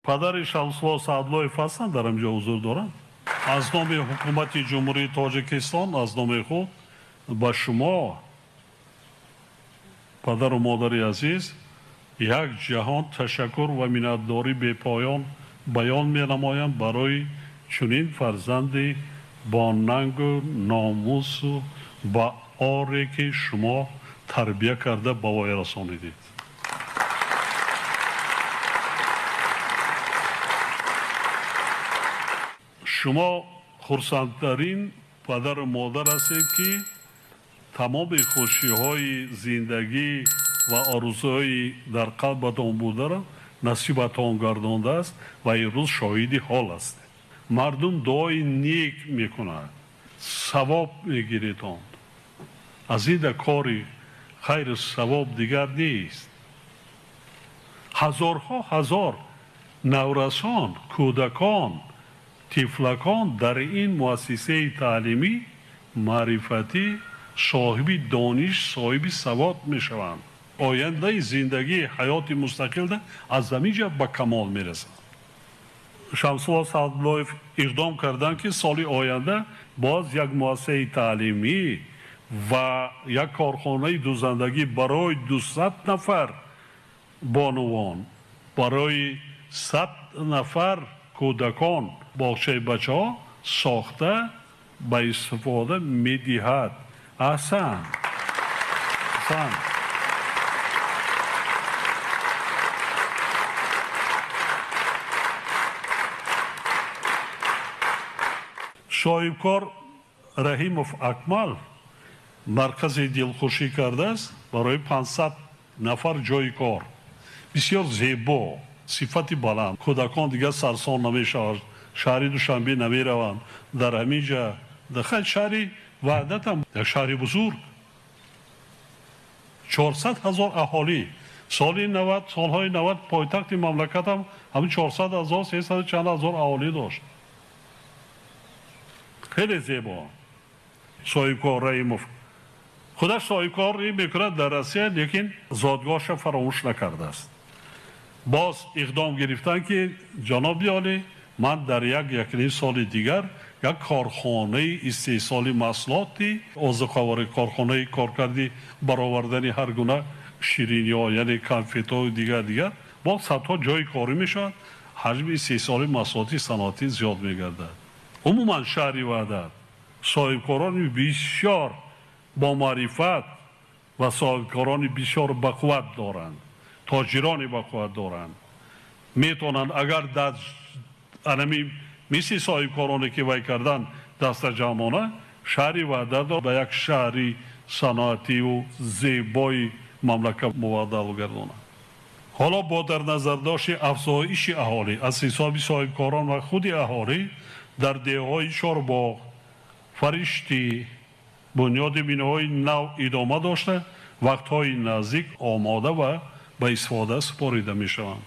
Падари Шамсулло Саъдуллоев ҳастанд, дар инҷо ҳузур доранд. Аз номи ҳукумати Ҷумҳурии Тоҷикистон, аз номи худ ба шумо, падару модари азиз, як ҷаҳон ташаккур ва миннатдорӣ бепоён баён менамоям барои чунин фарзанди бо нангу номусу ба оре ки шумо тарбия карда ба воя расонидед. Шумо хурсандтарин падару модар ҳастед, ки тамоми хушиҳои зиндагӣ ва орзуҳои дар қалбатон бударо насибатон гардондааст ва имрӯз шоҳиди ҳол ҳастед. Мардум дуои нек мекунад, савоб мегиредон. Аз ин да кори хайру савоб дигар нест. Ҳазорҳо ҳазор наврасон, кӯдакон, тифлакон дар ин муассисаи таълимӣ маърифатӣ соҳиби дониш, соҳиби савод мешаванд. Ояндаи зиндагии ҳаёти мустақилда аз ҳамин ҷо ба камол мерасанд. Шамсулло Саъдуллоев иқдом карданд, ки соли оянда боз як муассисаи таълимӣ ва як корхонаи дӯзандагӣ барои 200 нафар бонувон, барои 100 нафар кӯдакон боғчаи бачаҳо сохта ба истифода медиҳад. Аҳсан, аҳсан. Соҳибкор Раҳимов Акмал маркази дилхушӣ кардааст барои 500 нафар ҷойи кор. Бисёр зебо, сифати баланд. Кӯдакон дигар сарсон намешаванд, шаҳри Душанбе намераванд. Дар ҳамин ҷа, дар хай шаҳри Ваҳдатам, як шаҳри бузург, 400 ҳазор аҳолӣ. Соли 90, солҳои 90 пойтахти мамлакатам ҳамин 400 ҳазор, сесаду чанд ҳазор аҳолӣ дошт. Хеле зебо. Соҳибкор Раҳимов худаш соҳибкорӣ мекунад дар Россия, лекин зодгоҳша фаромӯш накардааст. Боз иқдом гирифтан, ки ҷаноби олӣ, ман дар як якним соли дигар як корхонаи истеҳсоли маҳсулоти озуқаворӣ, корхонаи коркарди баровардани ҳар гуна шириниҳо, яъне конфетҳо дигар дигар, боз садҳо ҷойи корӣ мешавад, ҳаҷми истеҳсоли маҳсулоти саноатӣ зиёд мегардад. Умуман шаҳри Ваҳдат соҳибкорони бисёр бомаърифат ва соҳибкорони бисёр бақувват доранд, тоҷирони бақувват доранд. Метавонанд агар дар анами мисли соҳибкороне ки вай кардан дастаҷамъона шаҳри Ваҳдатро ба як шаҳри саноативу зебои мамлакат мубаддал гардонанд. Ҳоло бо дар назардошти афзоиши аҳолӣ аз ҳисоби соҳибкорон ва худи аҳолӣ дар деҳҳои Чорбоғ, Фариштӣ бунёди биноҳои нав идома дошта, вақтҳои наздик омода ва ба истифода супорида мешаванд.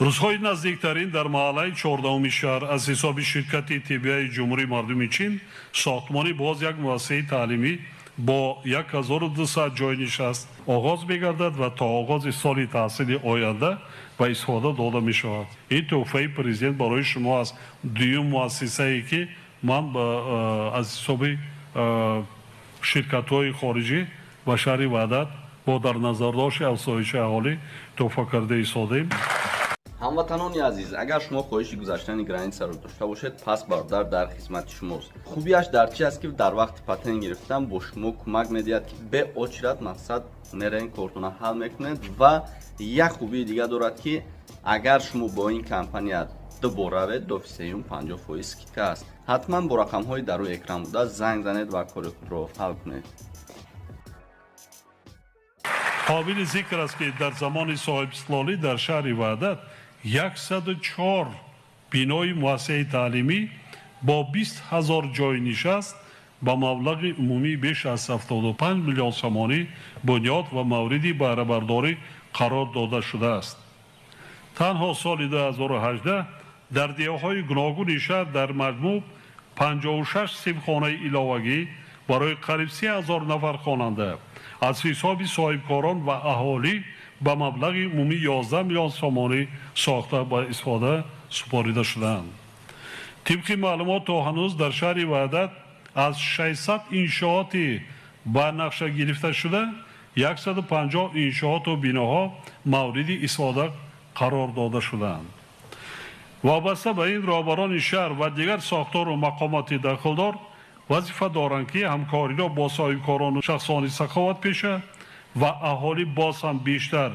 Рӯзҳои наздиктарин дар маҳаллаи 14-уми шаҳр аз ҳисоби ширкати тиббияи Ҷумҳурии Мардуми Чин сохтмони боз як муассисаи таълимӣ бо 1200 ҷойи нишаст оғоз мегардад ва то оғози соли таҳсили оянда ба истифода дода мешавад. Ин тӯҳфаи президент барои шумо аст. Дуюм муассисае ки ман аз ҳисоби ширкатҳои хориҷӣ ба шаҳри Ваҳдат бо дар назардошти афзоиши аҳолӣ тӯҳфа карда истодаем. Ҳамватанони азиз, агар шумо хоҳиши гузаштани границаро дошта бошед, пас бародар дар хизмати шумост. Хубиаш дар чи аст, ки дар вақти патент гирифтан бо шумо кӯмак медиҳад, ки беочират мақсад мерен кортона ҳал мекунед. Ва як хубии дигар дорад, ки агар шумо бо ин компания дубор равед, дофи сеюм 50% скидка аст. Ҳатман бо рақамҳои дар рӯи экран буда занг занед ва кори худро ҳал кунед. Қобили зикр аст, ки дар замони соҳибистиқлолӣ дар шаҳри Ваҳдат 104 бинои муассисаи таълимӣ бо 20 ҳазор ҷойи нишаст ба маблағи умумии беш аз 75 миллион сомонӣ бунёд ва мавриди баҳрабардорӣ қарор дода шудааст. Танҳо соли 2018 дар деҳаҳои гуногуни шаҳр дар маҷмӯъ 56 синфхонаи иловагӣ барои қариб 3000 нафар хонанда аз ҳисоби соҳибкорон ва аҳолӣ ба маблағи умумӣ 11 миллион сомонӣ сохта ба истифода супорида шудаанд. Тибқи маълумот, то ҳанӯз дар шаҳри Ваҳдат аз 600 иншооти ба нақша гирифта шуда 150 иншооту биноҳо мавриди истифода қарор дода шудаанд. Вобаста ба ин, роҳбарони шаҳр ва дигар сохтору мақомоти дахлдор вазифа доранд, ки ҳамкориро бо соҳибкорону шахсони саховатпеша ва аҳолӣ боз ҳам бештар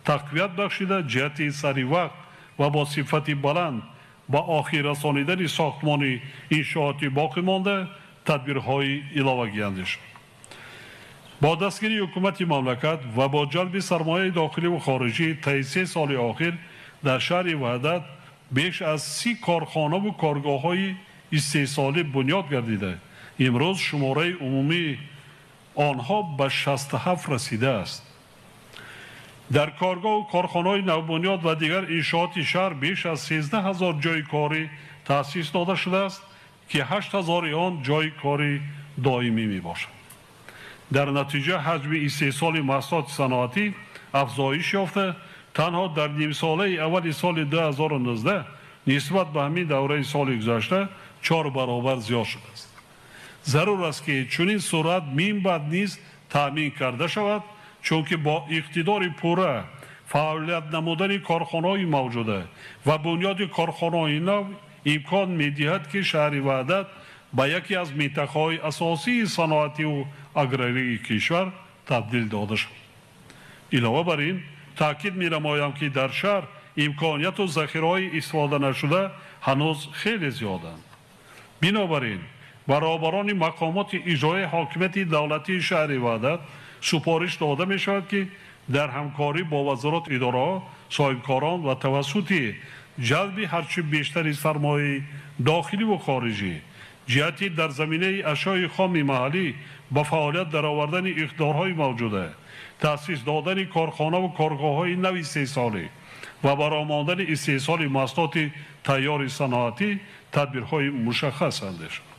тақвият бахшида, ҷиҳати саривақт ва бо сифати баланд ба охир расонидани сохтмони иншооти боқӣ монда тадбирҳои иловагӣ андешанд. Бо дастгирии ҳукумати мамлакат ва бо ҷалби сармояи дохиливу хориҷӣ таи 3 соли охир дар шаҳри Ваҳдат беш аз 30 корхонаву коргоҳҳои истеҳсолӣ бунёд гардида, имрӯз шумораи умумии онҳо ба 67 расидааст. Дар коргоҳу корхонаҳои навбунёд ва дигар иншооти шаҳр беш аз 13 ҳазор ҷойи корӣ таъсис дода шудааст, ки 8 ҳазори он ҷойи кори доимӣ мебошад. Дар натиҷа ҳаҷми истеҳсоли маҳсулоти саноатӣ афзоиш ёфта, танҳо дар нимсолаи аввали соли 2019 нисбат ба ҳамин давраи соли гузашта 4 баробар зиёд шудааст. Зарур аст, ки чунин суръат минбаъд низ таъмин карда шавад, чунки бо иқтидори пурра фаъолият намудани корхонаҳои мавҷуда ва бунёди корхонаҳои нав имкон медиҳад, ки шаҳри Ваҳдат ба яке аз минтақаҳои асосии саноативу аграрии кишвар табдил дода шавад. Илова бар ин, таъкид менамоям, ки дар шаҳр имконияту захираҳои истифода нашуда ҳанӯз хеле зиёданд. Бинобар ин, ба роҳбарони мақомоти иҷроии ҳокимияти давлатии шаҳри Ваҳдат супориш дода мешавад, ки дар ҳамкорӣ бо вазорат, идораҳо, соҳибкорон ва тавассути ҷалби ҳарчи бештари сармояи дохиливу хориҷӣ ҷиҳати дар заминаи ашёи хоми маҳаллӣ ба фаъолият даровардани иқтидорҳои мавҷуда, таъсис додани корхонаву коргоҳҳои нави истеҳсолӣ ва баромондани истеҳсоли маҳсулоти тайёри саноатӣ тадбирҳои мушаххас андешанд.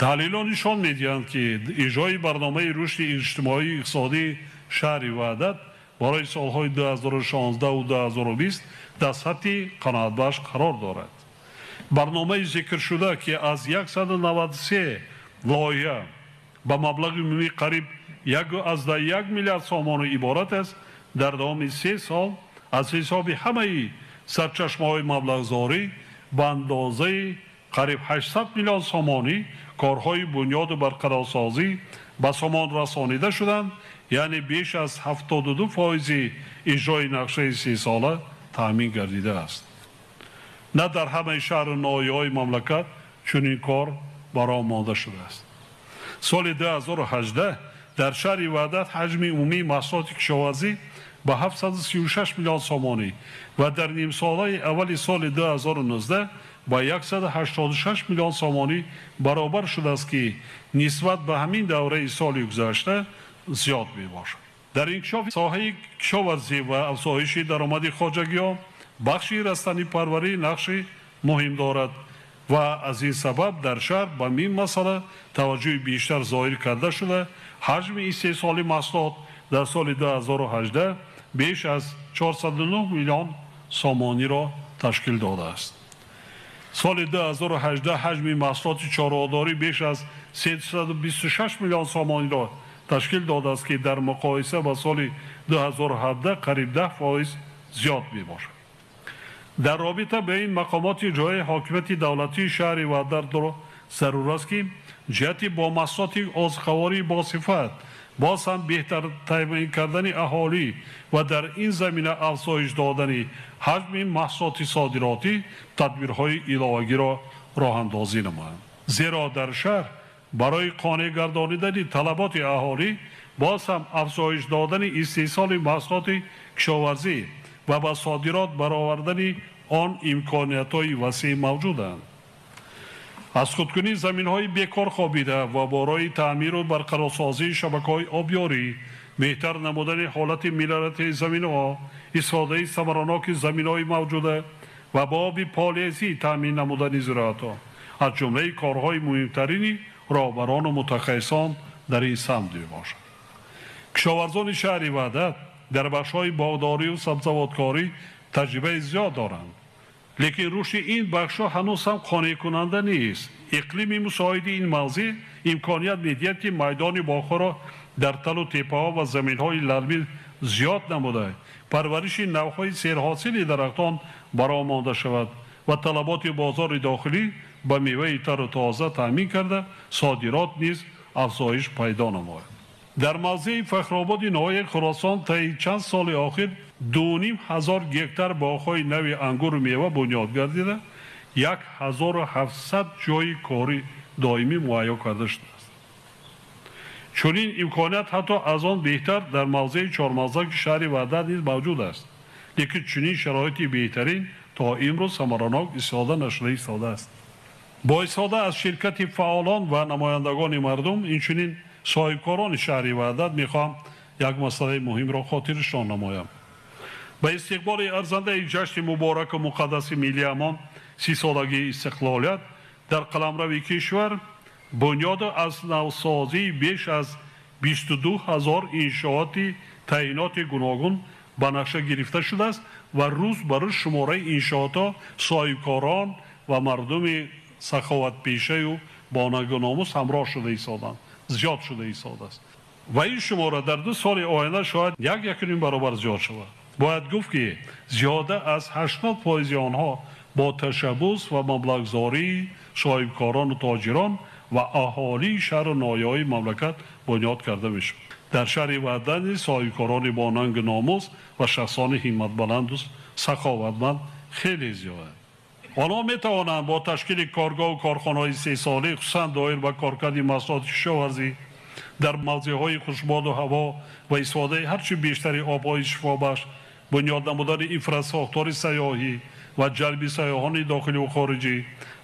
Таҳлилҳо нишон медиҳанд, ки иҷрои барномаи рушди иҷтимоию иқтисодии шаҳри Ваҳдат барои солҳои 2016 2020 дар сатҳи қаноатбахш қарор дорад. Барномаи зикршуда, ки аз 193 лоиҳа ба маблағи умумии қариб 1,1 миллиард сомонӣ иборат аст, дар давоми 3 сол аз ҳисоби ҳамаи сарчашмаҳои маблағзорӣ ба андозаи қариб 800 миллион сомонӣ корҳои бунёду барқарорсозӣ ба сомон расонида шуданд, яъне беш аз 72% иҷрои нақшаи сесола таъмин гардидааст. На дар ҳамаи шаҳру ноҳияҳои мамлакат чунин кор ба роҳ монда шудааст. Соли 2018 дар шаҳри Ваҳдат ҳаҷми умумии маҳсулоти кишоварзӣ ба 736 миллион сомонӣ ва дар нимсолаи аввали соли 2019 ба 186 миллион сомонӣ баробар шудааст, ки нисбат ба ҳамин давраи соли гузашта зиёд мебошад. Дар инкишофи соҳаи кишоварзӣ ва афзоиши даромади хоҷагиҳо бахши растанипарварӣ нақши муҳим дорад ва аз ин сабаб дар шаҳр ба ин масъала таваҷҷӯҳи бештар зоҳир карда шуда, ҳаҷми истеҳсоли маҳсулот дар соли 2018 беш аз 409 миллион сомониро ташкил додааст. Соли 2018 ҳаҷми маҳсулоти чорводорӣ беш аз 326 миллион сомониро ташкил додааст, ки дар муқоиса ба соли 2017 қариб 10% зиёд мебошад. Дар робита ба ин, мақомоти иҷроии ҳокимияти давлатии шаҳри Ваҳдат зарур аст, ки ҷиҳати бо маҳсулоти озуқавории босифат боз ҳам беҳтар таъмин кардани аҳолӣ ва дар ин замина афзоиш додани ҳаҷми маҳсулоти содиротӣ тадбирҳои иловагиро роҳандозӣ намоянд. Зеро дар шаҳр барои қонеъ гардонидани талаботи аҳолӣ боз ҳам афзоиш додани истеҳсоли маҳсулоти кишоварзӣ ва ба содирот баровардани он имкониятҳои васеъ мавҷуданд. Аз худкунии заминҳои бекор хобида ва барои таъмиру барқарорсозии шабакаҳои обёрӣ, беҳтар намудани ҳолати мелиоративии заминҳо, истифодаи самараноки заминҳои мавҷуда ва ба оби полезӣ таъмин намудани зироатҳо аз ҷумлаи корҳои муҳимтарини роҳбарону мутахассисон дар ин самт мебошад. Кишоварзони шаҳри Ваҳдат Дар бахшҳои боғдорию сабзавоткорӣ таҷрибаи зиёд доранд. Лекин рушди ин бахшҳо ҳанӯз ҳам қонеъкунанда нест. Иқлими мусоиди ин мавзеъ имконият медиҳад, ки майдони боғҳоро дар талу теппаҳо ва заминҳои лалмӣ зиёд намуда, парвариши навъҳои серҳосили дарахтон бароҳ монда шавад ва талаботи бозори дохилӣ ба меваи тару тоза таъмин карда, содирот низ афзоиш пайдо намояд. Дар мавзеи Фахрободи ноҳияи Хуросон таи чанд соли охир 2500 гектар боғҳои нави ангуру мева бунёд гардида, 1700 ҷойи кори доимӣ муҳайё карда шудааст. Чунин имконият ҳатто аз он беҳтар дар мавзеи Чормағзаки шаҳри Ваҳдат низ мавҷуд аст. Лекин чунин шароити беҳтарин то имрӯз самаранок истифода нашуда истодааст. Бо истифода аз ширкати фаъолон ва намояндагони мардум, инчунин соҳибкорони шаҳри Ваҳдат, мехоҳам як масъалаи муҳимро хотирнишон намоям. Ба истиқболи арзандаи ҷашни мубораку муқаддаси миллиамон, 30-солагии истиқлолият, дар қаламрави кишвар бунёду аз навсозии беш аз 22 000 иншооти таъиноти гуногун ба нақша гирифта шудааст ва рӯз ба рӯз шумораи иншоотҳо соҳибкорон ва мардуми саховатпешаю бонангу номус ҳамроҳ шуда истоданд, зиёд шуда истодааст. Ва ин шумора дар 2 соли оянда шояд 1-1.5 баробар зиёд шавад. Бояд гуфт, ки зиёда аз 80% онҳо бо ташаббус ва маблағгузории соҳибкорону тоҷирон ва аҳолии шаҳру ноҳияҳои мамлакат бунёд карда мешавад. Дар шаҳри Ваҳдат низ соҳибкорони бонангу номус ва шахсони ҳимматбаланду саховатманд хеле зиёданд. Онҳо метавонанд бо ташкили коргоҳу корхонаҳои истеҳсолӣ, хусусан доир ба коркарди маҳсулоти кишоварзӣ дар мавзеъҳои хушбоду ҳаво ва истифодаи ҳарчи бештари обҳои шифобахш, бунёд намудани инфрасохтори сайёҳӣ ва ҷалби сайёҳони дохиливу хориҷӣ,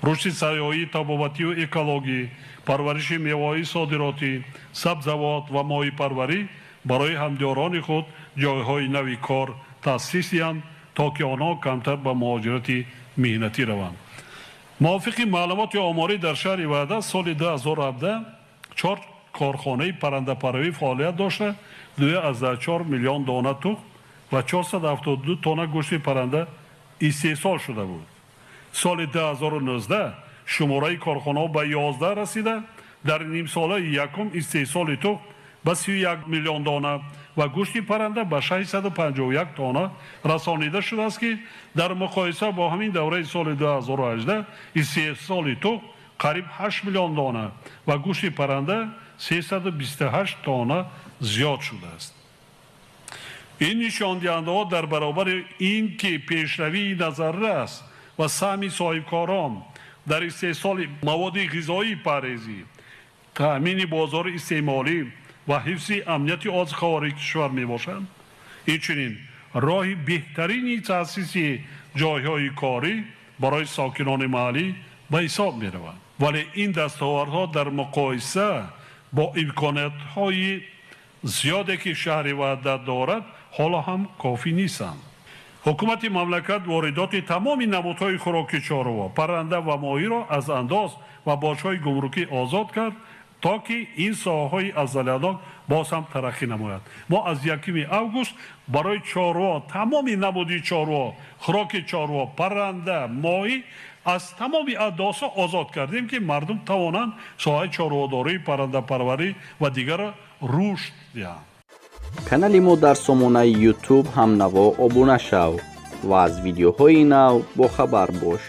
рушди сайёҳии табобатию экологӣ, парвариши меваҳои содиротӣ, сабзавот ва моҳипарварӣ барои ҳамдиёрони худ ҷойҳои нави кор таъсис диҳанд, то ки онҳо камтар ба муҳоҷирати меҳнатӣ раванд. Мувофиқи маълумоти оморӣ, дар шаҳри Ваҳдат соли 2017 4 корхонаи паррандапарварӣ фаъолият дошта, 2,4 миллион дона тухм ва 472 тонна гӯшти парранда истеҳсол шуда буд. Соли 2019 шумораи корхонаҳо ба 11 расида, дар нимсолаи якум истеҳсоли тухм ба 31 миллион дона ва гӯшти парранда ба 651 тонна расонида шудааст, ки дар муқоиса бо ҳамин давраи соли 2018 истеҳсоли тухм қариб 8 миллион дона ва гӯшти парранда 328 тонна зиёд шудааст. Ин нишондиҳандаҳо дар баробари ин ки пешравии назаррас ва саҳми соҳибкорон дар истеҳсоли маводи ғизоии парҳезӣ, таъмини бозори истеъмолӣ ва ҳифзи амнияти озуқавории кишвар мебошанд, инчунин роҳи беҳтарини таъсиси ҷойҳои корӣ барои сокинони маҳаллӣ ба ҳисоб мераванд. Вале ин дастовардҳо дар муқоиса бо имкониятҳои зиёде ки шаҳри Ваҳдат дорад, ҳоло ҳам кофӣ нестанд. Ҳукумати мамлакат воридоти тамоми намудҳои хӯроки чорво, парранда ва моҳиро аз андоз ва боҷҳои гумрукӣ озод кард, то ки ин соҳаҳои афзалиятнок боз ҳам тараққӣ намояд. Мо аз 1 август барои чорво, тамоми намуди чорво, хӯроки чорво, парранда, моҳӣ аз тамоми андозҳо озод кардем, ки мардум тавонанд соҳаи чорводорӣ, паррандапарварӣ ва дигарро рушд диҳанд. Канали мо дар сомонаи YouTube ҳамнаво обуна шав ва аз видеоҳои нав бохабар бош.